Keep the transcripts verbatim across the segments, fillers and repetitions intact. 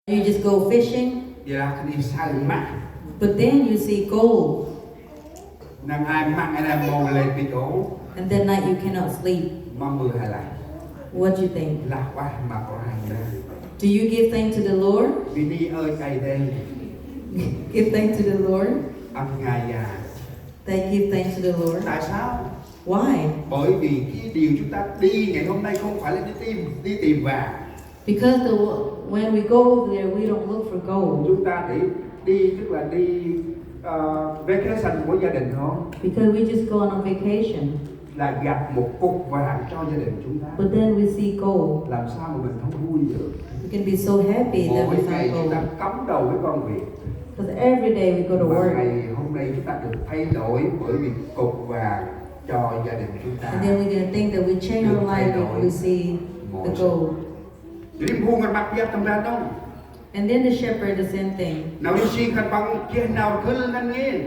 You just go fishing, Ƀiălah khân ay saơ mah. But then you see gold. Năng ai măng ai nây mâu lĕ bĭch ôh. And that night you cannot sleep. Mâm mơ hê lah. What do you think? Lah ueh ma Kôranh Brah. Do you give thanks to the Lord? Ƀiălah ơi khay dê. Give thanks to the Lord. Ăn ngai ya. They give thanks to the Lord. Tại sao? Why? Bởi vì cái điều chúng ta đi ngày hôm nay không phải là đi tìm, đi tìm vàng. Because the, when we go over there, we don't look for gold. Chúng ta đi, đi tức là đi, ờ, vacation của gia đình thôi. Because we just go on a vacation. Là gặp một cục vàng cho gia đình chúng ta. But then we see gold. Làm sao mà mình không vui được? We can be so happy that we find gold. Mỗi ngày chúng ta cắm đầu với công việc. 'Cause every day we go to work. Mà ngày hôm nay chúng ta được thay đổi bởi vì cục vàng cho gia đình chúng ta. And then we're gonna think that we change our life if we see the gold. Được thay đổi mỗi sự. Ri phung rmăk biăp tâm ban đŏng. And then the shepherd, the same thing. Nau ri nsing khân păng geh nau rgâl ngăn ngên.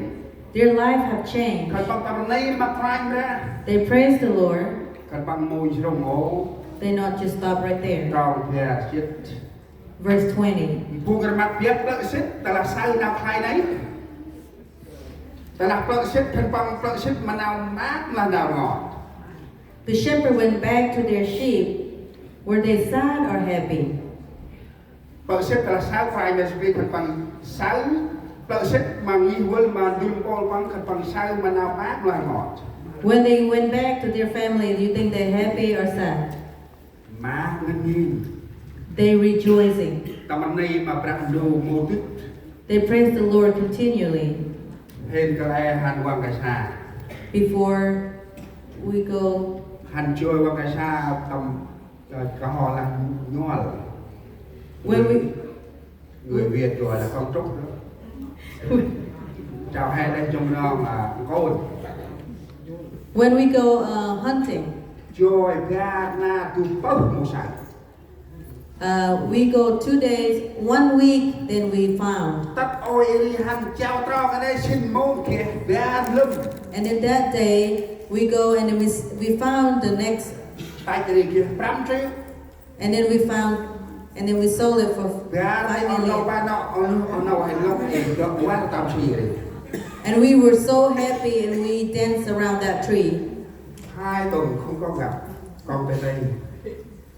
Their life have changed. Khân păng tâm rnê ma Kôranh Brah. They praise the Lord. Khân păng mâu nsrông ôh. They not just stop right there. Trong bar jât. Verse twenty. Phung rmăk biăp plơ̆ sĭt, tơlah saơ nau khlay nây. Tơlah plơ̆ sĭt, khân păng plơ̆ sĭt ma nau maak lah nau rngot. The shepherd went back to their sheep. Were they sad or happy? Plơ̆ sĭt tơlah saơ Kôranh Brah, khân păng saơ, plơ̆ sĭt ma ngih vâl ma ndŭl mpôl păng, khân păng saơ ma nau maak lah nau rngot. When they went back to their family, do you think they're happy or sad? Maak ngăn ngên. They rejoicing. Tâm rnê ma Brah Ndu mâu dứt. They praise the Lord continually. Hên kăl e hăn Wăng Kasa. Before we go. Hăn joi Wăng Kasa tâm, ơ, kơho lah nhuăl. When we Người Việt gọi là con trúc đó. Chào hai đây trong đó mà con. When we go, uh, hunting, Joi bar nau du pơh mâu saơ. Uh, we go two days, one week, then we found. Tât ôi ri hăn jao trong a nây sĭn mâu geh bar lŭm. And then that day, we go and then we, s- we found the next. Tât ri geh prăm triệu. And then we found, and then we sold it for five million. Bar nau, bar nau, ôi nau, ôi nau, ôi nau, ôi nau, ôi nau, ôi nau. And we were so happy and we danced around that tree. Hai tuần không có gặp con tê tê.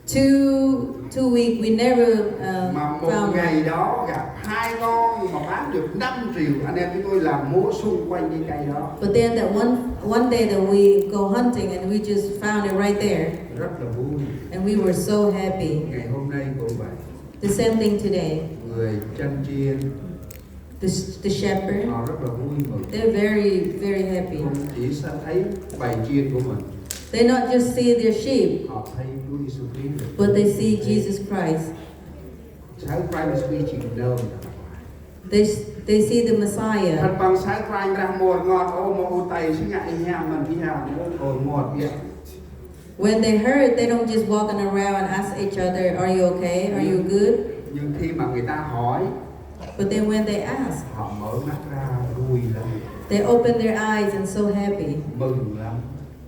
Two, two week, we never, uh, found one. Mà một ngày đó gặp hai con mà bán được năm triệu, anh em chúng tôi làm múa xung quanh cái cây đó. But then that one, one day that we go hunting and we just found it right there. Rất là vui. And we were so happy. Ngày hôm nay cũng vậy. The same thing today. Người chăn chiên. The, the shepherd. Họ rất là vui mừng. They're very, very happy. Không chỉ sa-, thấy bầy chiên của mình. They not just see their sheep, Họ thấy Chúa Giêsu Krist. But they see Jesus Christ. Saơ Kôranh Brah Yêsu Krist jêng Nơm. They, they see the Messiah. Khân păng saơ Kôranh Brah mâu rngot ôh, mâu ŭch tay, sĭt ngă i hia, mân i hia, ôh, mâu ŭch biăp. When they heard, they don't just walking around and ask each other, "Are you okay? Are you good?" Nhưng khi mà người ta hỏi, But then when they ask, họ mở mắt ra vui lắm, they open their eyes and so happy. Mừng lắm.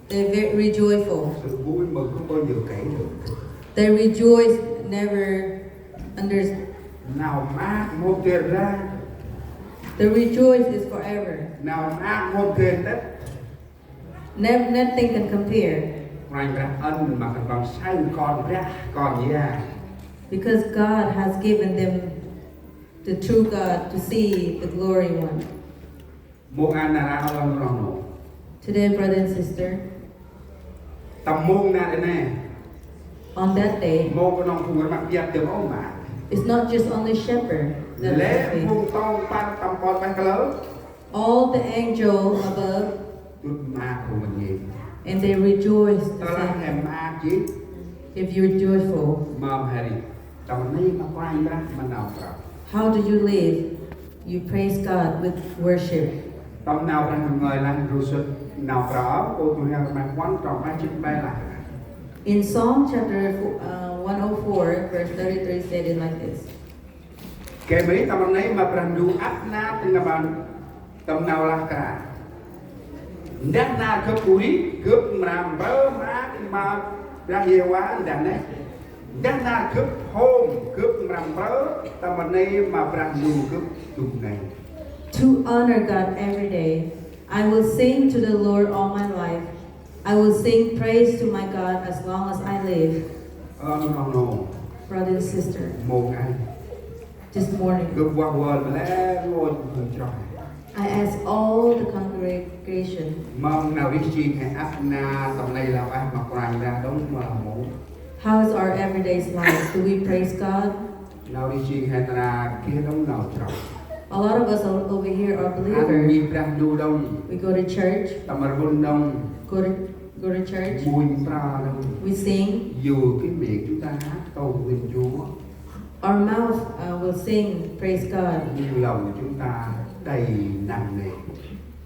They're very rejoiceful. Sự vui mừng không bao giờ kể được. They rejoice never under. Nau maak mâu dơi rai. The rejoice is forever. Nau maak mâu dơi têt. Nev-, nothing can compare. Kôranh Brah ăn ma khân păng saơ kon brah kon yang. Because God has given them the true God to see the glory one. Mông a nar aơ lŏng rŏng nô. Today, brother and sister, Tâm mông nar aơ nê, on that day, mông knŏng phung rmăk biăp dơm ôh maak. It's not just only shepherd that was saved. Lĕ phung tông păn tâm ƀon peh kalơ. All the angel above, Dŭt maak phung mân ngên. And they rejoice the same. Tơlah hê maak jêh, if you're joyful, mâm hê ri tâm rnê ma Kôranh Brah ma nau prao. How do you live? You praise God with worship. Tâm Nau Brah Ngơi Lăng, ndrôl sŭt Nau Prao, kô̆ du rhiăng rmăk puăn, trong pah jê̆t pe lah. In Psalm chapter, uh, one oh four, verse thirty-three said it like this. Gay mri tâm rnê ma Brah Ndu ăp nar tĭng tâm ban tâm nau lah kra. Ndah nar gâp uri, gâp mra mprơ maak ma Brah Yêhôva ndah neh. Dah nar gâp hôm, gâp mrăm mprơ, tâm ban nây ma Brah Ndu gâp dŭm nây. To honor God every day, I will sing to the Lord all my life. I will sing praise to my God as long as I live. Ơ, nô nô. Brother and sister, Mông aơ. This morning, gâp vah vơl ma lĕ rngôch phung chroh. I ask all the congregation, mong nau rêh jêng he ăp nar tâm lei lah ueh ma Kôranh Brah đŏng ma lah mâu? How is our everyday life? Do we praise God? Nau rêh jêng he ta nar geh đŏng nau chroh. A lot of us o-, over here are believers. Ăn ngih Brah Ndu đŏng. We go to church. Tâm rbŭn đŏng. Go to, go to church. Mbuñ mprơ đŏng. We sing. Dù cái miệng chúng ta hát tôn vinh Chúa, our mouth, uh, will sing, praise God. Nhưng lòng chúng ta đầy nặng nề.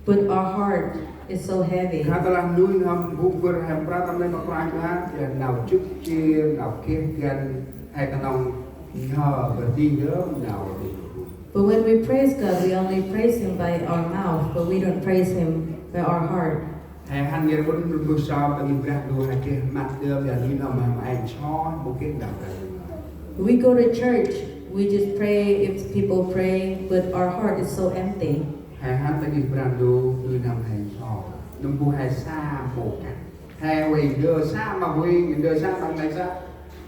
But our heart is so heavy. Khă tơlah nuih n'hâm bŭk bơr he mprơ tâm lei ma Kôranh Brah, ya nau jŭk jêr, nau geh găn, he knŏng nhhơ bơh di dơm nau rêh. But when we praise God, we only praise Him by our mouth, but we don't praise Him by our heart. He hăn nhar bŭn bơh sơm ta ngih Brah Ndu he geh măt dơm, ya nuih n'hâm he mâu êng so mâu geh nau Brah Ndu. We go to church, we just pray if people pray, but our heart is so empty. He hăn ta ngih Brah Ndu nuih n'hâm he so, nâm bu he sa mâu kah. He uê ndơ sa ma huêng, ndơ sa ma nai sa,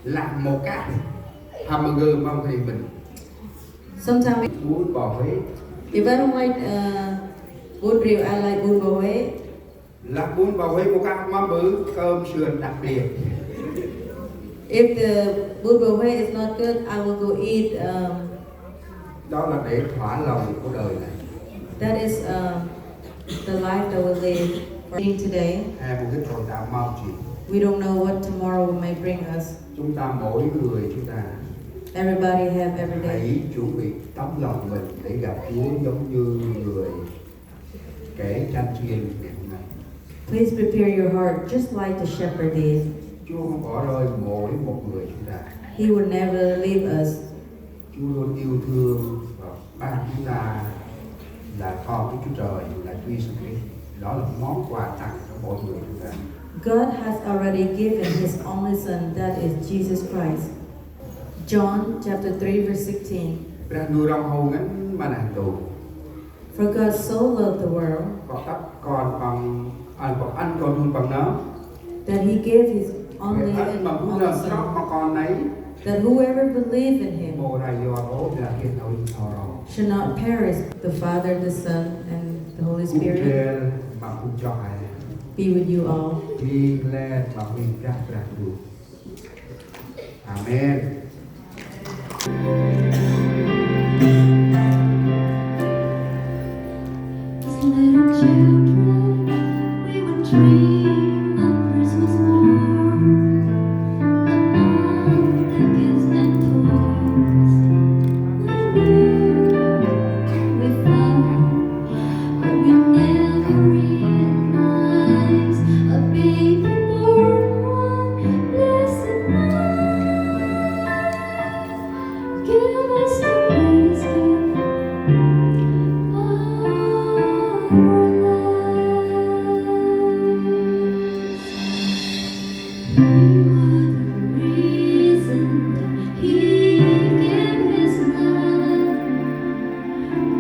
lah mâu kah. Hăm ma gơ mong huê mĭn. Sometimes, Bun Bô Huê. If I don't like, uh, Bun Riu, I like Bun Bô Huê. Lah Bun Bô Huê mâu kah ma bư cơm sườn đặc biệt. If the Bun Bô Huê is not good, I will go eat, um, đó là để thỏa lòng của đời này. That is, um, the life that we live for today. He mâu gĭt hôm ta mâu jêh. We don't know what tomorrow may bring us. Chúng ta, mỗi người chúng ta, everybody have every day. Hãy chuẩn bị tấm lòng mình để gặp Chúa giống như người kẻ chăn chiên ngày hôm nay. Please prepare your heart just like the shepherd did. Chúa không bỏ rơi mỗi một người chúng ta. He will never leave us. Chúa luôn yêu thương và ban chúng ta là con của Chúa Trời, là Chúa Giêsu Christ. Đó là món quà tặng cho mỗi người chúng ta. God has already given His only Son, that is Jesus Christ. John chapter three, verse sixteen. Brah Ndu rŏng hô ngăn ma neh ntu. For God so loved the world. Pơk tât Kon Păng, a, pơk ăn Kon Dul Păng nơm. That He gave His only, ăn ma bu nơm, only Son, chroh ma Kon nây. That whoever believe in Him, mâu rai yor ôh, ƀiălah geh nau rêh n'ho ro. Shall not perish. The Father, the Son, and the Holy Spirit, gŭ ndrel ma phung chroh he, be with you all. Jêng lĕ ma huêng gah Brah Ndu. Amen. As little children, we would dream of Christmas morn, of all the gifts and toys we knew we found. But we never realize a baby born one blessed night give us the greatest gift of our lives. We were the reason that He gave His life.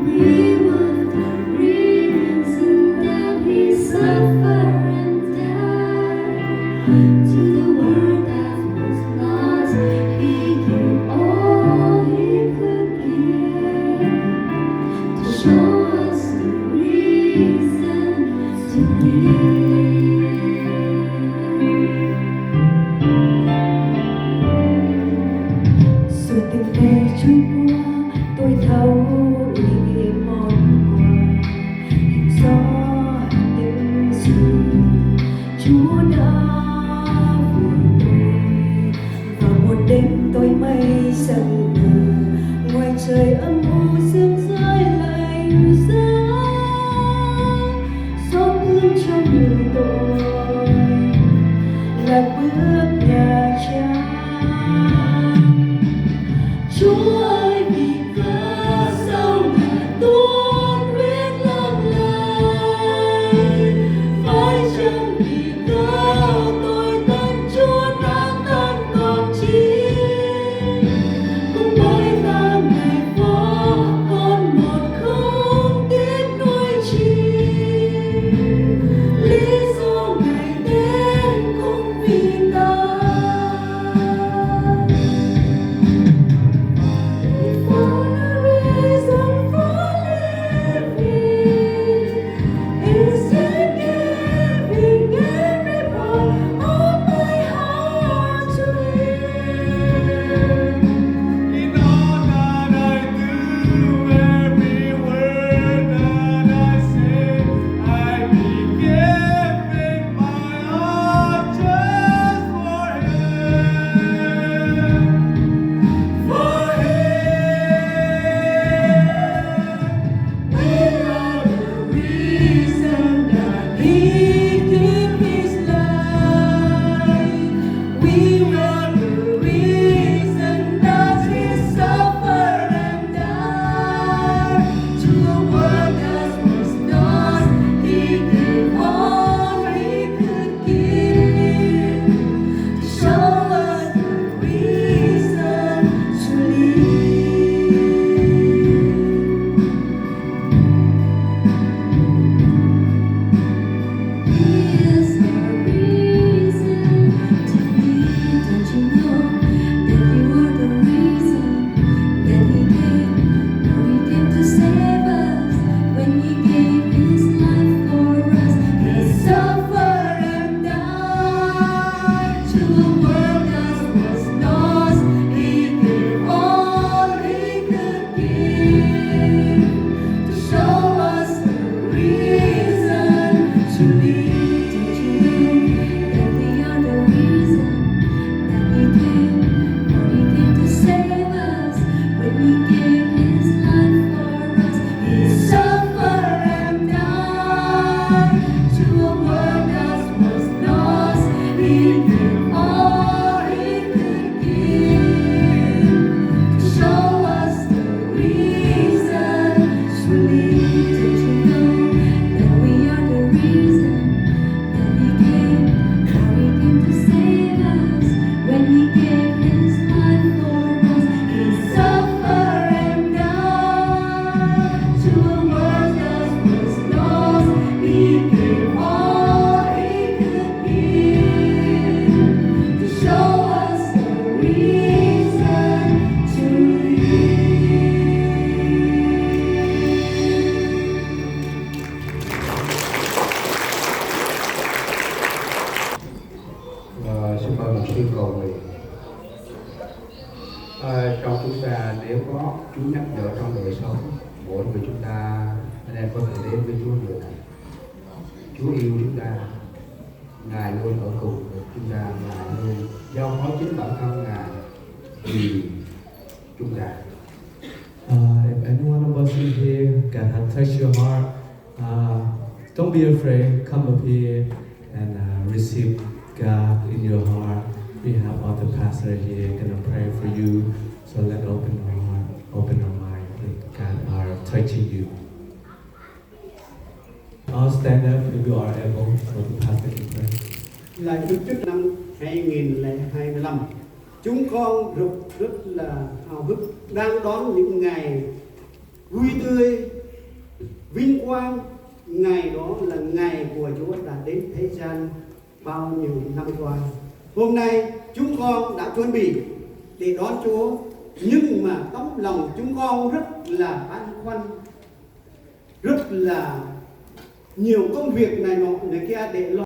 We were the reason that He suffered and died. To the world that was lost, He gave all He could give to show us the reason to live. Rồi tình cay trôi qua, tôi thấu những món quà, hình gió hạt những gì Chúa đã vì tôi. Vào một đêm tôi mây sương mù, ngoài trời âm u sương rơi lạnh giá. Gió cuốn trong người tôi, là bước nhà cha. Chúa ơi, vì cớ sao Ngài tuôn huyết lăng lầy? Phải chăng vì cớ tội tanh Chúa đã tan còn chỉ Ở trong đời sống, mỗi người chúng ta, anh em có thể đến với Chúa nhiều lần. Chúa yêu chúng ta, Ngài luôn ở cùng chúng ta, Ngài luôn giao phó chính bản thân Ngài vì chúng ta. Uh, if any one of us in here, God has touched your heart, uh, don't be afraid. Come up here and uh, receive God in your heart. We have other pastor here gonna pray for you. So let's open our heart, open our mind. If God are touching you. All stand up if you are able, so the pastor can pray. Là Chúa Chức năm hai nghìn lẻ hai mươi lăm, chúng con rất, rất là háo hức đang đón những ngày vui tươi, vinh quang. Ngày đó là ngày của Chúa đã đến thế gian bao nhiêu năm qua. Hôm nay chúng con đã chuẩn bị để đón Chúa, nhưng mà tấm lòng chúng con rất là băn khoăn, rất là nhiều công việc này nọ này kia để lo